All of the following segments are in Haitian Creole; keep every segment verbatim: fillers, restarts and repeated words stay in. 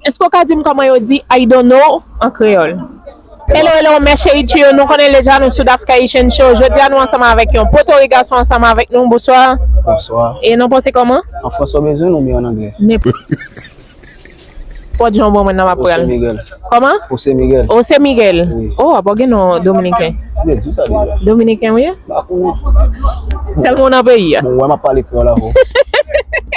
Èske w ka di m kòman yo di "I don't know" an kreyòl? Hello, hello, mè cheri, nou konnen deja nou sou Dafka Haitian Show. Jodi a nou ansanm avèk yon potorik gason ansanm avèk nou. Bonswa. Bonswa. E non, panse kòman? An fransè w bezwen oubyen an anglè? Nenpòt jan w ban mwen nan m ap pran l. José Miguel. Kòman? José Miguel. José Miguel. Wi. Oh, apa w gen non dominiken? M te di w sa deja. Dominiken w ye? M pa konnen. Sèlman w nan peyi a. Bon, wè m ap pale kreyòl avè w.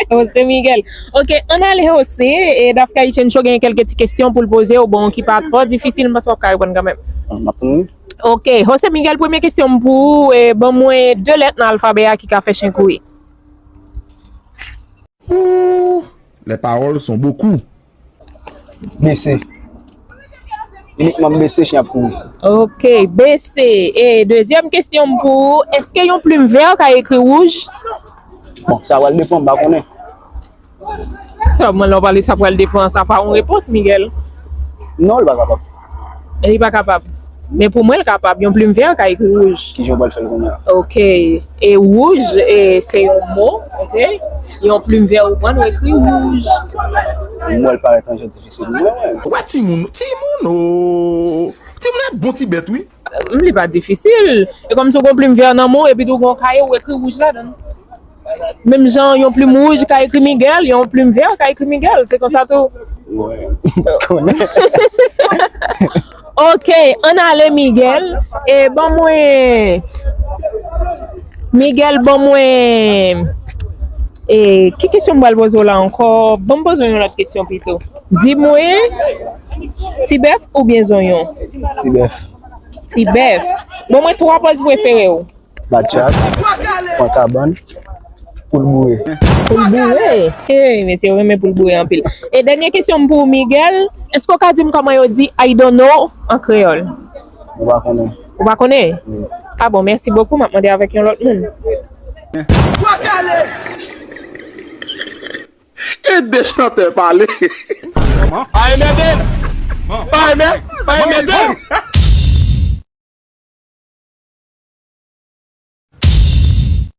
José Miguel. Ok, ann ale José, e Dafka Haitian Show gen kèlke ti kesyon pou l poze w, bon, ki pa twò difisil, m panse w ap ka reponn kanmenm. Ah, m ap tann wi. Ok, José Miguel, premye kesyon m pou ou, e ban mwen de lèt nan alfabè a ki ka fè chen kouri. Ouh, les paroles sont beaucoup. B C. Inikman B C chen ap kouri. Ok, B C. E dezyèm kesyon m pou ou, èske yon plim vè ka ekri wouj? Bon, sa pral depann, m pa konnen. Kòman lè w pale sa pral depann, sa pa yon repons, Miguel? Non, li pa kapab. Li pa kapab. Men pou mwen, l kapab. Yon plim vè ka ekri wouj. Kijan w pral fè l kounye a? Ok. E wouj, e, se yon mo, ok? Yon plim vè ou pran, ou ekri wouj. M wè l parèt yon jan difisil. Mwen, mwen. Wè timoun, timoun, oh! Timoun ap bon ti bèt, wi. M, li pa difisil. E kòm si w gen yon plim vè nan men w, epi tou gen yon kaye, ou ekri wouj ladan l. Menm jan yon plim wouj ka ekri Miguel, yon plim vè ka ekri Miguel. Se konsa tou. Mwen, m konnen. Ok, ann ale Miguel. E ban mwen, Miguel, ban mwen, e, ki kesyon m pral poze w la ankò? Ban m poze w yon lòt kesyon pito. Di mwen, ti bèf oubyen zonyon? Ti bèf. Ti bèf. Ban mwen twa pòz prefere w. Batyak, pran kabann, poul boure. Poul boure? Hey, mesye, yo renmen poul boure anpil. E dènye kesyon m pou ou, Miguel, èske w ka di m kòman yo di "I don't know" an kreyòl? Mwen pa konnen. Ou pa konnen? Non. Ah bon, mèsi bokou, m ap mande avèk yon lòt moun. Ede chantè pale. Pa enmède l. Pa enmè, pa enmède l.